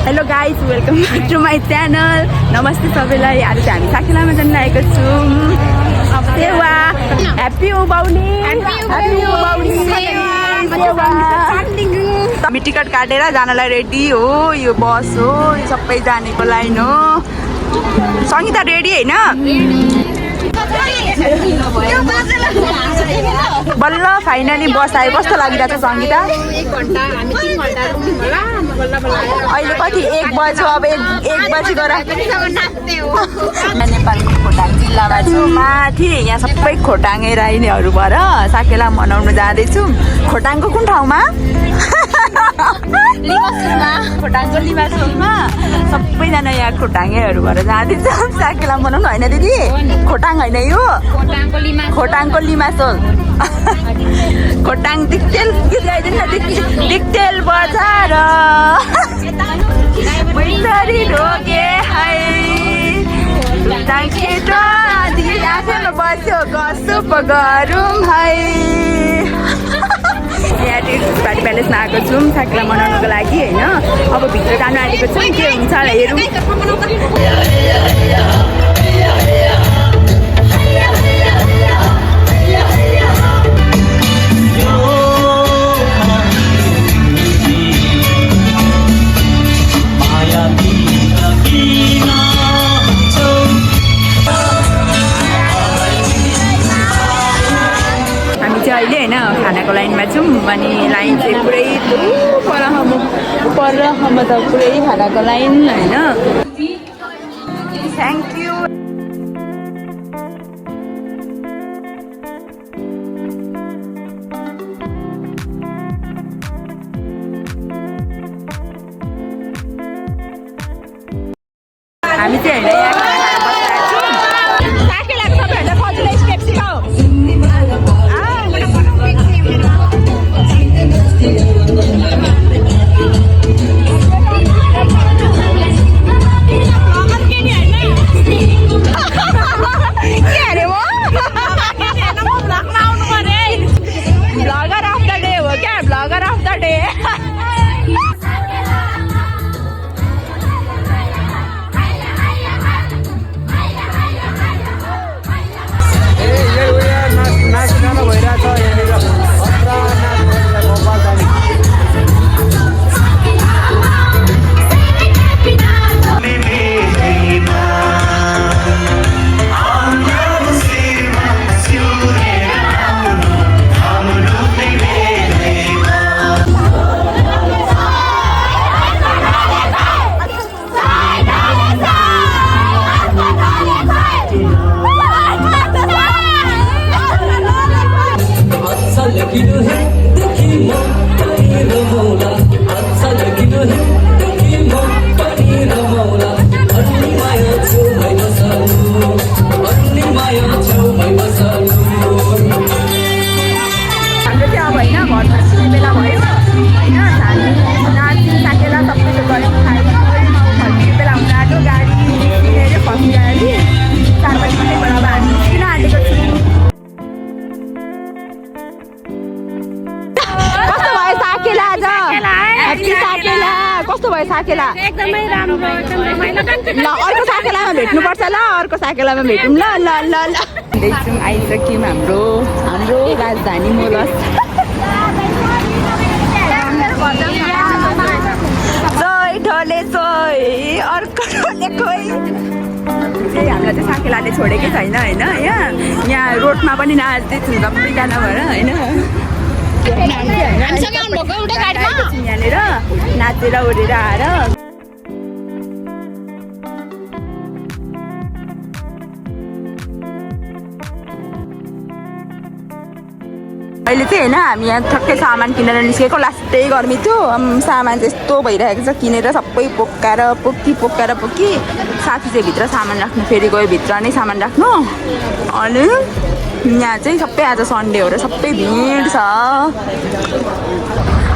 Hello guys, welcome back to my channel. नमस्ते सबैलाई। आज चाहिँ हामी साकेलामा जान लागेको छौँ। सेवा ह्याप्पी उभौली, हामी टिकट काटेर जानलाई रेडी हो। यो बस हो, यो सबै जानेको लाइन हो। सङ्गीता रेडी होइन? बल्ल फाइनली बस आयो। कस्तो लागिरहेको छ सङ्गीता? अहिले कति 1 बज्यो। अब 1 बजी गएर नेपालको खोटाङ जिल्लामा छु माथि। यहाँ सबै खोटाङे राइनेहरू भएर साकेला मनाउनु जाँदैछु। खोटाङको कुन ठाउँमा? खोटाङको लिमासोलमा सबैजना यहाँ खोटाङेहरू भएर जाँदैछौँ साकेला मनाउनु। होइन दिदी? खोटाङ होइन यो, खोटाङको लिमासोल। खोटाङ दिक्तेल गीत गाइदिनु न। दिक्तेल बजार बैतरी ढोगे है केटो आफैमा बस्यो गसुप गरौँ है। यहाँ टिस्पाटी प्यालेसमा आएको छौँ साकेला मनाउनुको लागि होइन। अब भित्र जानु आँटेको छौँ, के हुन्छ होला हेरौँ। अहिले होइन खानाको लाइनमा छौँ। अनि लाइन चाहिँ पुरै परसम्म त पुरै खानाको लाइन होइन। Thank you. हामी चाहिँ होइन यहाँ कस्तो भयो साकेला? एकदमै राम्रो। ल अर्को साकेलामा भेट्नुपर्छ। ल अर्को साकेलामा भेटौँ। ल ल ल ल देखौँ। आइसक्यौँ हाम्रो राजधानी मोलस। जय ढले जय अर्को ढले खोइ। हामीलाई चाहिँ साकेलाले छोडेकै छैन होइन। यहाँ रोडमा पनि नाच्दैछु सबैजना भएर होइन। यहाँनिर नाचेर ओरेर आएर अहिले चाहिँ होइन हामी यहाँ ठक्कै सामान किनेर निस्केको। लास्टै गर्मी थियो। सामान चाहिँ यस्तो भइरहेको छ किनेर सबै पोक्काएर पोक्की। साथी चाहिँ भित्र सामान राख्नु फेरि गयो भित्र नै सामान राख्नु। अनि यहाँ चाहिँ सबै आज सन्डे हो र सबै भिड छ।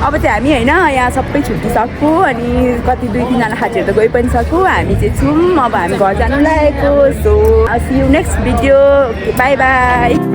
अब चाहिँ हामी होइन यहाँ सबै छुट्टिसक्यो। अनि कति 2-3जना साथीहरू त गइ पनि सक्यो। हामी चाहिँ छौँ। अब हामी घर जानु लागेको। So see you next video. Bye by.